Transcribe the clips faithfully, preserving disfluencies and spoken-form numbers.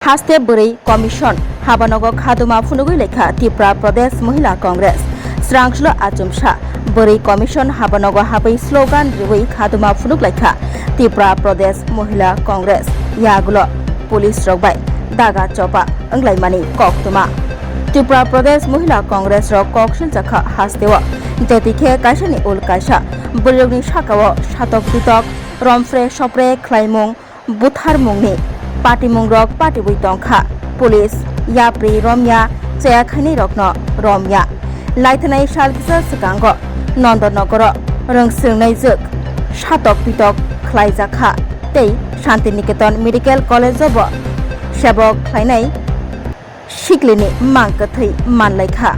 Haste bwrwi commission habanogo khaduma phunugwi laikha Tripura Pradesh Mohila Congress. Srangsulo achomsa bwrwi commission habanogo habwi slogan riwi khaduma phunuk laikha Tripura Pradesh Mohila Congress. Yagulo police rok bai daga chopa wnglaimani koktwma. Tripura Pradesh Mohila Congress rok kok siljakha hasteo, jeti khe kaisani ul kaisa bwrwirokni sakao satok pitok, romphre sopre khlaimung, butharmungni patimungrok patiwi tongkha. Police yapri romya, chaya khainairokno romya. Laithanai sal kisa swkango Nondonogoro rwngswrwngnaijwk satok pitok khlaijakha tei Shantiniketan Medical College-o bo sebok khlainai siklini mang kwthwi manlaikha.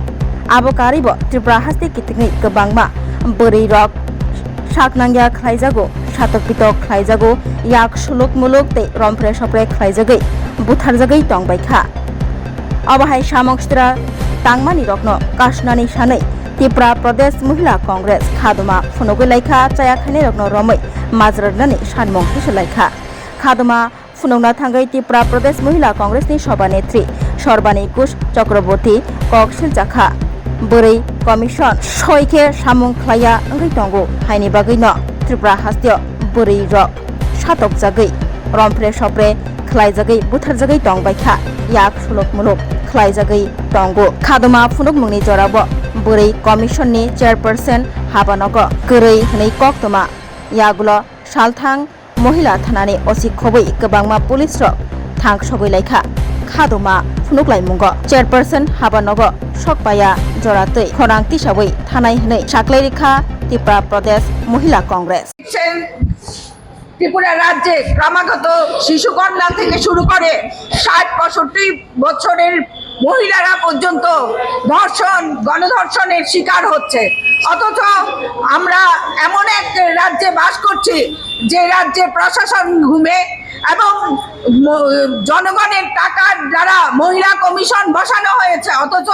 Abo karwibo Tripura haste kitingwi kwbangma bwrwirok saknangya khlaijago, satok pitok khlaijago, yak suluk muluk tei romphre sopre khlaijagwi butharjagwi tongbaikha. Obo hai samung sitra tangmani rokno kasnani sanwi Tripura Pradesh Mohila Congress khaduma phunugwi laikha, chaya khainairokno romwi majra rwnani sanmung kisa laikha. Khaduma phunukna thangwi Tripura Pradesh Mohila Congress ni Sobha Netri Sorbani Ghosh Chakraborty kok siljakha. Bwrwi commission soi khe samung khlaiya wngwi tongo, haini bagwino Tripura hasteo bwrwi rok satokjagwi, romphre sopre khlaijagwi, butharjagwi tongbaikha, yak suluk muluk khlaijagwi tongo. Khaduma phunukmungni jorao bwrwi commission ni chairperson habanogo kwrwi hwnwi koktwma yagulo salthang Mohila thanani O C khobwi kwbangma police rok thangsogwi laikha. Khaduma phunuklaimungo chairperson habanogo sokpaya jora twi khorang tisawi thanai hwnwi saklairikha Tripura Pradesh Mohila Congress. Tripura রাজ্যে ক্রমাগত শিশু কন্যা থেকে শুরু করে ষাট পঁয়ষট্টি বছরের মহিলারা পর্যন্ত ধর্ষণ, গণধর্ষণের শিকার হচ্ছে। অথচ আমরা এমন এক রাজ্যে বাস করছি, যে রাজ্যে প্রশাসন ঘুমে এবং ম-, জনগণের টাকার দ্বারা মহিলা কমিশন বসানো হয়েছে, অথচ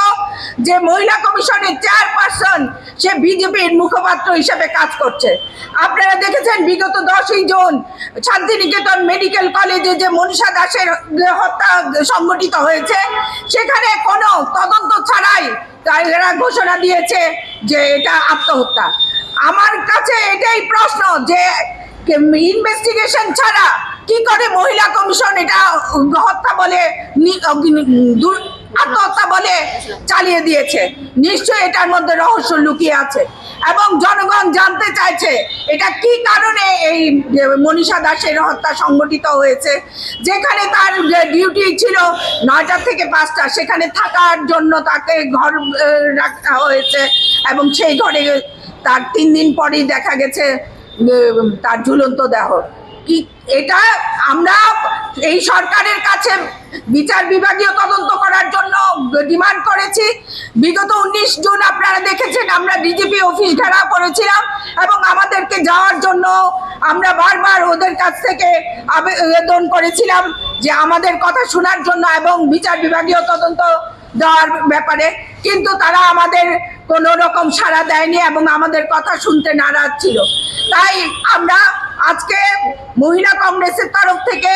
যে মহিলা কমিশনের চেয়ারপারসন, সে বিজেপির মুখপাত্র হিসেবে কাজ করছে। আপনারা দেখেছেন, বিগত দশই জুন শান্তিনিকেতন মেডিকেল কলেজে যে মনীষা দাসের হত্যা সংঘটিত হয়েছে, সেখানে কোনো তদন্ত ছাড়াই তারা ঘোষণা দিয়েছে যে এটা আত্মহত্যা। আমার কাছে এটাই প্রশ্ন যে ইনভেস্টিগেশন ছাড়া কি করে মহিলা কমিশন এটা হত্যা বলে নি-, অগ্নি-, দুর-, আত্মহত্যা বলে চালিয়ে দিয়েছে? নিশ্চয়ই এটার মধ্যে রহস্য লুকিয়ে আছে এবং জনগণ জানতে চাইছে এটা কি কারণে এই যে মনীষা দাসের হত্যা সংঘটিত হয়েছে, যেখানে তার যে ডিউটি ছিল নয়টা থেকে পাঁচটা, সেখানে থাকার জন্য তাকে ঘর, আহ, রাখা হয়েছে এবং সেই ঘরে তার তিন দিন পরেই দেখা গেছে, উম, তার ঝুলন্ত দেহ। কি এটা আমরা এই সরকারের কাছে বিচার বিভাগীয় তদন্ত করার জন্য ডিমান্ড করেছি। বিগত উনিশ জুন আপনারা দেখেছেন, আমরা ডিজিপি অফিস ঘেরাও করেছিলাম এবং আমাদেরকে যাওয়ার জন্য আমরা বারবার ওদের কাছ থেকে আবেদন করেছিলাম যে আমাদের কথা শোনার জন্য এবং বিচার বিভাগীয় তদন্ত দেওয়ার ব্যাপারে, কিন্তু তারা আমাদের কোনো রকম সাড়া দেয়নি এবং আমাদের কথা শুনতে নারাজ ছিল। তাই আমরা আজকে মহিলা কংগ্রেসের তরফ থেকে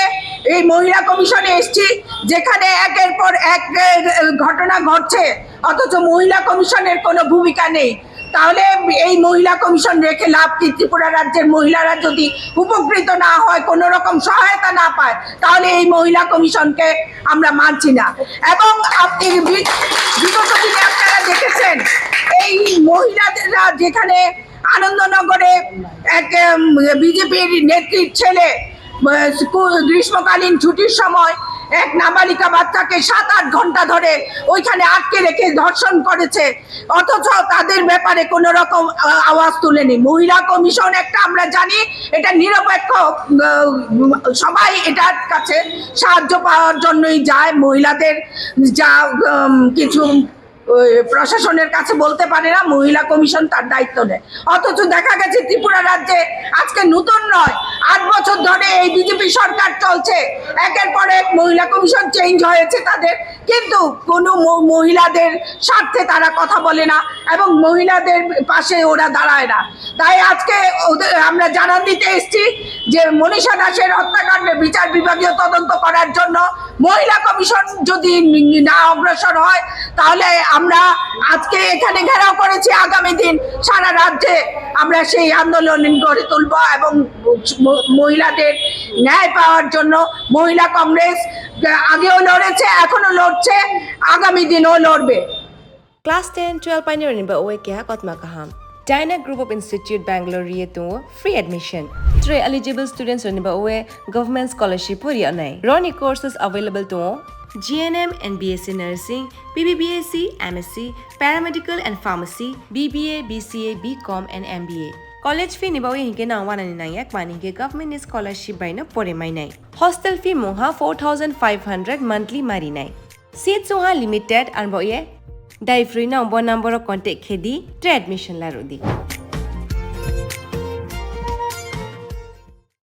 এই মহিলা কমিশনে এসেছি, যেখানে একের পর এক, এ, ঘটনা ঘটছে, অথচ মহিলা কমিশনের কোনো ভূমিকা নেই। তাহলে এই মহিলা কমিশন রেখে লাভ কি? ত্রিপুরা রাজ্যের মহিলারা যদি উপকৃত না হয়, কোনো রকম সহায়তা না পায়, তাহলে এই মহিলা কমিশনকে আমরা মানছি না। এবং আপনি বি-, বিগত দিনে আপনারা দেখেছেন, এই মহিলাদেররা যেখানে আনন্দনগরে এক, উম, বিজেপির নেত্রীর ছেলে, আহ, স্কুল গ্রীষ্মকালীন ছুটির সময় এক নাবালিকা বাচ্চাকে সাত আট ঘন্টা ধরে ওইখানে আটকে রেখে ধর্ষণ করেছে, অথচ তাদের ব্যাপারে কোনো রকম, আহ, আওয়াজ তুলেনি। মহিলা কমিশন একটা আমরা জানি, এটা নিরপেক্ষ, আহ, সবাই এটার কাছে সাহায্য পাওয়ার জন্যই যায়, মহিলাদের যা, উম, কিছু ওই প্রশাসনের কাছে বলতে পারে না, মহিলা কমিশন তার দায়িত্ব নেয়। অথচ দেখা গেছে ত্রিপুরা রাজ্যে আজকে নতুন নয়, আট বছর ধরে এই বিজেপি সরকার চলছে, একের পর এক মহিলা কমিশন চেঞ্জ হয়েছে তাদের, কিন্তু কোনো ম- মহিলাদের স্বার্থে তারা কথা বলে না এবং মহিলাদের পাশে ওরা দাঁড়ায় না। তাই আজকে ওদের আমরা জানান দিতে এসেছি যে মনীষা দাসের হত্যাকাণ্ডে বিচার বিভাগীয় তদন্ত করার জন্য মহিলা কমিশন যদি না অগ্রসর হয়, তাহলে আমরা আজকে এখানে ঘেরাও করেছি। আগামী দিন সারা রাজ্যে আমরা সেই আন্দোলন গড়ে তুলব এবং ম- মহিলাদের ন্যায় পাওয়ার জন্য মহিলা কংগ্রেস আগেও লড়েছে, এখনো লড়ছে, আগামী দিনও লড়বে। Class ten, twelve painirokni ba oe keha kotma kaham. Dyna Group of Institute Bangalore ri tongo free admission. Three eligible students rokni ba oe government scholarship pori anai. Roni courses available tongo G N M and B S C nursing, B B B S C, M S C, paramedical and pharmacy, B B A, B C A, B Com and M B A. College fee ni ba oe hinke nang wanani nangyak mani hinke government ni scholarship bai no pore mainai. Hostel fee mungha four thousand five hundred monthly marinai. Seat sungha limited anbo ye. Dai free no bo number o contact khedi, tre admission larudi.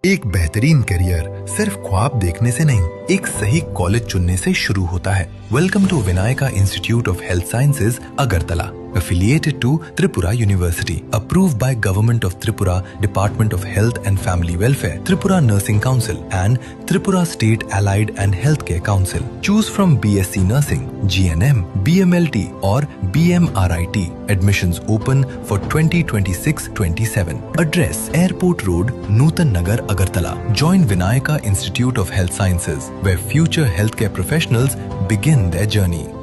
एक बेहतरीन करियर सिर्फ ख्वाब देखने से नहीं, एक सही कॉलेज चुनने से शुरू होता है। Welcome to Vinayaka Institute of Health Sciences, Agartala, affiliated to Tripura University, approved by Government of Tripura, Department of Health and Family Welfare, Tripura Nursing Council, and Tripura State Allied and Healthcare Council. Choose from B S C Nursing, G N M, B M L T, or B M R I T. Admissions open for twenty twenty-six twenty-seven. Address: Airport Road, Nutan Nagar, Agartala. Join Vinayaka Institute of Health Sciences, where future healthcare professionals begin their journey.